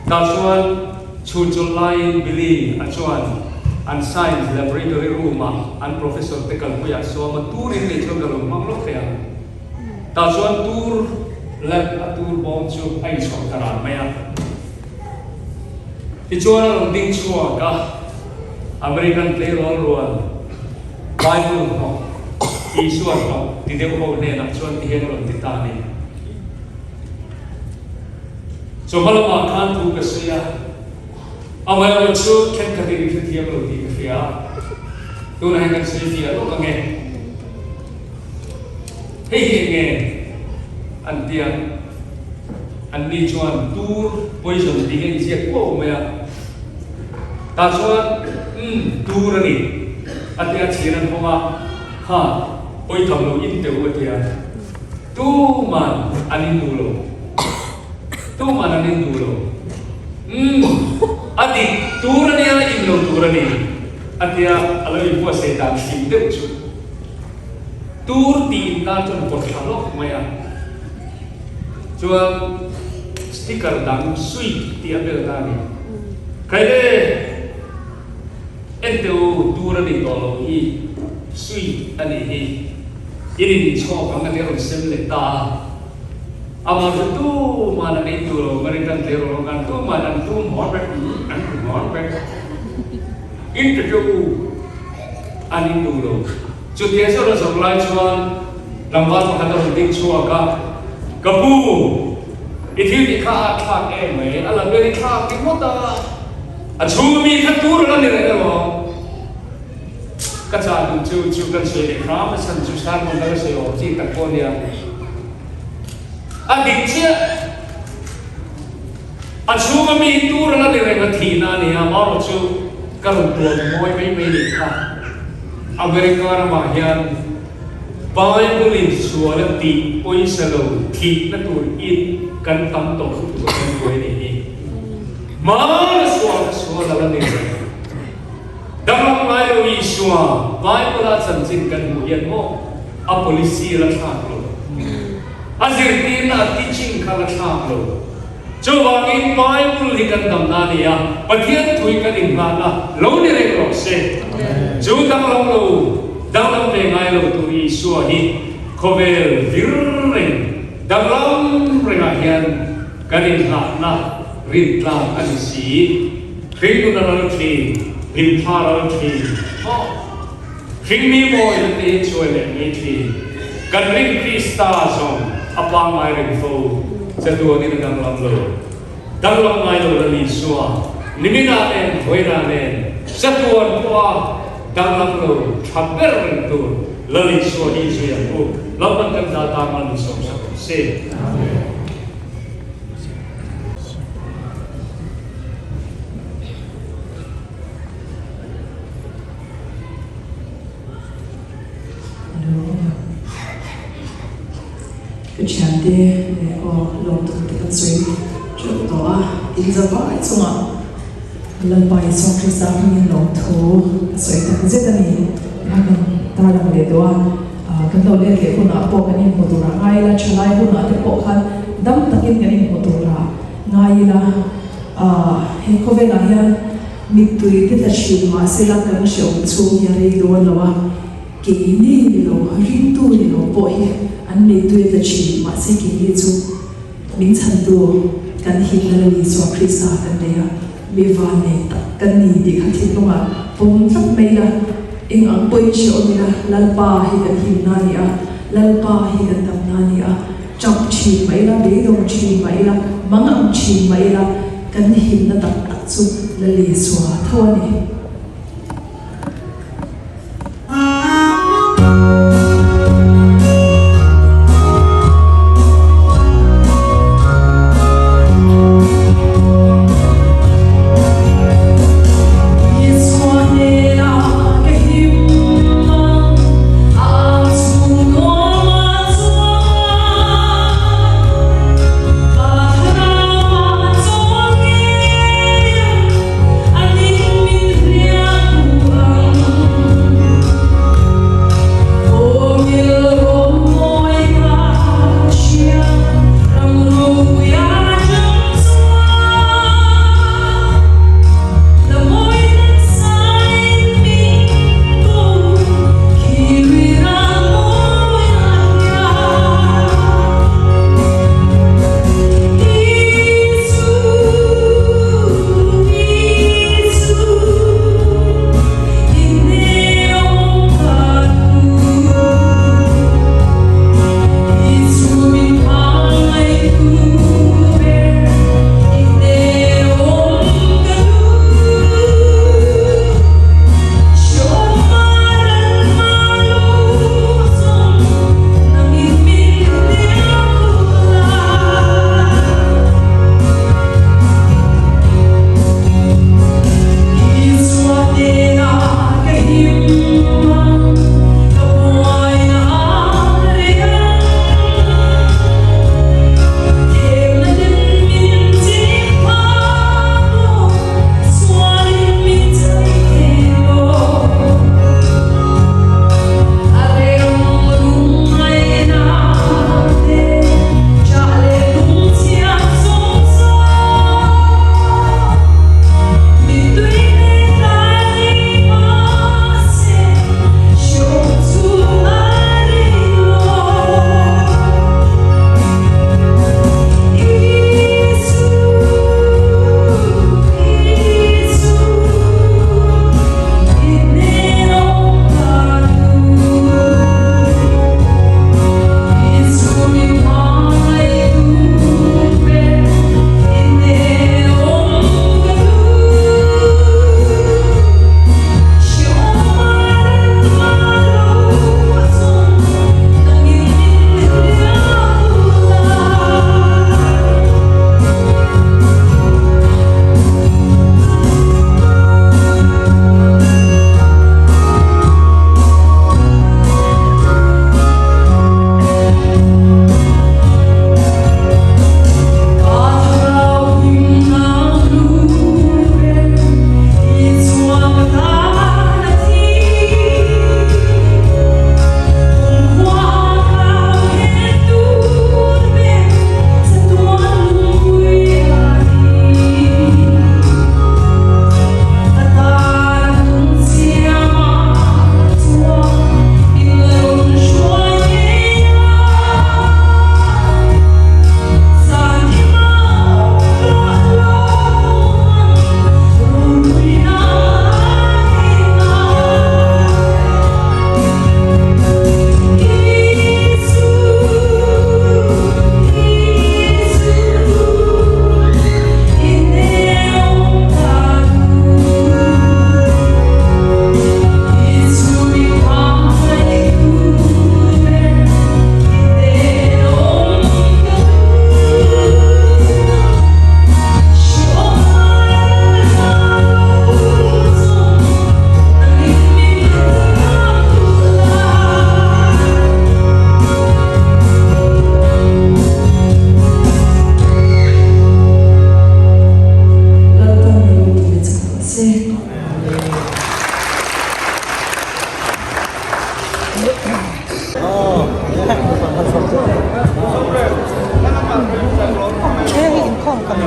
Tah chuan chhun chawlh laiin Billy a chuan an science laboratory room ah an professor te kalpuiah sawm a turin nei chuan ka lo hmang lawk thei ang. Tah chuan tur leh a tur bawm chu a inchhawk ta ran mai a. Tichuan a rawn ding chhuak a, American tleirawl rual Bible hnawk, Isua hnawk ti deuh ho hnenah chuan tihian a rawn ti ta a ni. Chawhma lamah khan thu ka sawi a, amaherawh chu thenkhatin i hrethiam lo tih ka hria a, tunah hian kan sawi fiah lawk ang e. Hei hi enge an ti a, anni chuan tur poison tih hi a inziak kuau mai a, tah chuan umm tur a ni a ti a, chhin an hawng a, ha pawi tham lo in teuh a ti a, tuman an in duh lo, tuman an in duh lo, umm a dik tur a nia in lo tur a ni a ti a, a lo inbuatsaih dan hlim deuh chu. Tur tih in tan chuan pawt thla lawk mai a, chuan sticker dang sweet tih a bel ta a ni. Khaile en teh u, tur a nih tawh loh hi, sweet a nih hi, in inchhawk ang a ti a rawn sem leh ta a. Amah chu tuman an ei duh lo, American tleirawl khan tuman an tum hawn vek, an tum hawn vek. In ti teuh u, an in duh lo. Chutia chu a zawrh lai chuan tlangval pakhat a rawn ding chhuak a, Ka pu, i thil tih kha a thlak em mai, a la ber i thlak ringawt a, a chhung mi kha tur a la ni reng emaw? Ka chah duh chu chu kan sawi leh hram a chhan chu sermon ka la sawi awm chi tak pawh nia. A dik chiah. A chhunga mi tur a la ni reng a thihna a ni a, amaherawh chu ka rawn tuam mawi mai mai nih kha. America ramah hian Bible in sual a tih pawisa lo thihna tur in kan tam tawh lutuk a kan buai nih hi. Hmana sual kha sual a la ni reng. Danglam ngai lo Isua Bible a chanchin kan hmuh hian maw a policy a la thlak lo. A zirtirna a teaching kha la thlak lo. Chuvangin Bible hi kan damna a ni a, Pathian thu hi kan inhmanna lo ni reng rawh se. Chu danglam lo, danglam ve ngai lo tu Isua hi khawvel vir reng, danglam rengah hian kan inhlahna rintlak a ni si. Hringnun a ral thin, hlimthla a ral thin. Maw? Hringmi mawi na te hi chuai leh mai thin. Kan rin Krista zawng a pangngai reng fo, chatuanin a danglam lo. Danglam ngai lo Lal Isua, niminah nen, vawiinah nen, chatuan pawha. Danglam lo tha ber reng tur Lal Isua hi zui ang u. Lalpan kan za tan mal min sawm sak rawh se. Hello. Ka thiante leh aw lawmtu te kan sawi teuh tawh a, in za vai chungah Lalpa Isua Krista hmingin lawmthu ka sawi tak zet a ni. Kha kan tarlang leh duh a, kan lo let leh hunah pawh kan inhmu turah ngai ila, thalai hunah te pawh khan dam takin kan inhmu turah ngai ila, he khawvelah hian mittui te tla thin mahsela kan hreawm chhung hi a rei dawn lo a. Keini ni lo, ringtu ni lo pawh hi an mittui a tla thin, mahse keini chu min chhantu kan himna Lal Isua Krista kan nei a, mi van nei tak kan ni tih kha thinlungah pawm tlat mai ila, eng ang pawhin hre awm ila, Lalpa hi kan himna a ni a, Lalpa hi kan damna a ni a, tap thin mah ila, beidawng thin mah ila, mang ang thin mah ila, kan himna tak tak chu Lal Isua tho a ni.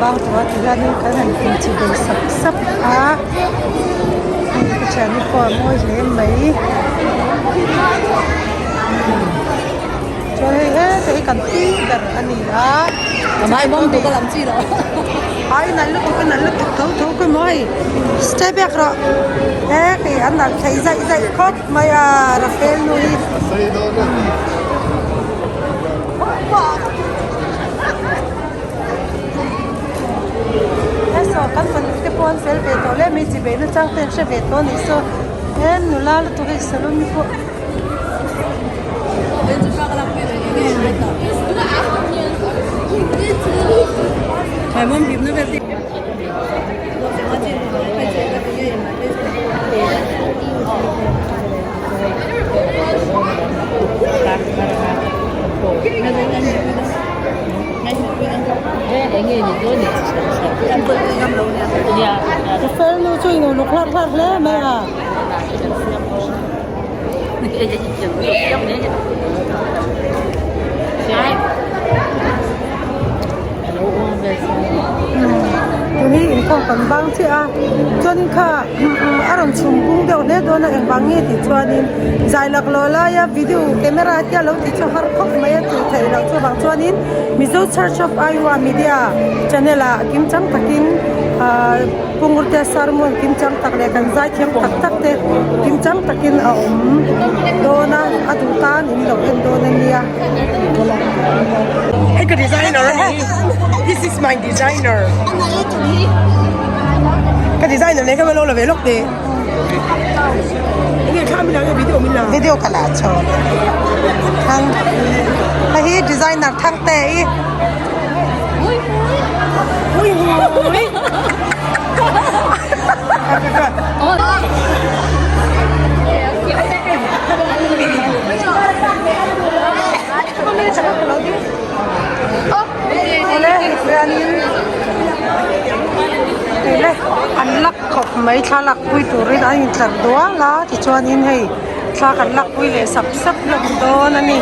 bang tawh a tihianin kan han inchi ve sap sap a hei ka thiannu pawh a mawi hle mai chuan hei hetah hi kan pi ber a ni a ai nalh lutuk a nalh lutuk tho tho ka maw hei step back rawh he hei an nalh thei zaih zaih khawp mai a Rafael nu hi. He saw kan fanu te pawh an fel ve tawh hle mai chi beih na chang te an hre ve tawh a nih saw he nula lutuk hei salon pawh. Fel nu chu in uluk hlarh hlarh hle mai a. Tuni inkhawm kan bang chiah a chuanin kha a rawn chhum bung deuh hle dawn a engvang nge tih chuanin zai laklawh laia video camera te a lo ti chu har khawp mai a tih theih loh chuvang chuanin Mizo Church of Iowa Media channel ah kimchang takin ahh Pungurte sermon kimchang tak leh kan zaithiam tak tak te kimchang takin a awm dawn a a duh tan in lo en dawn a nia. Hei ka designer a ni this is my designer ka designer nen khan lo la ve lawk teh enge thla min la nge video min la video ka la chho thang hei hi designer thangte i. An lak khawp mai thla lak pui turin an intlar dual a tichuanin hei thla kan lak pui leh sap sap hlawm dawn a ni.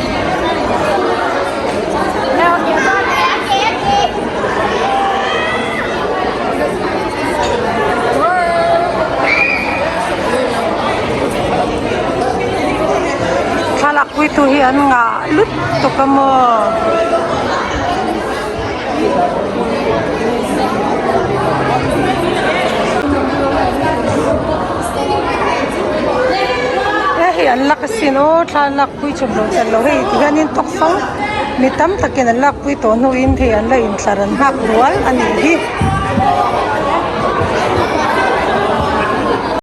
Thlalak puitu hi an ngah lutuk a maw. Hei an lak asin aw thla an lak pui chawp lo chan lo hei ti hianin tawk fang mi tam takin an lak pui tawh hnuin hei an la intlar an nghak dual a nih hi.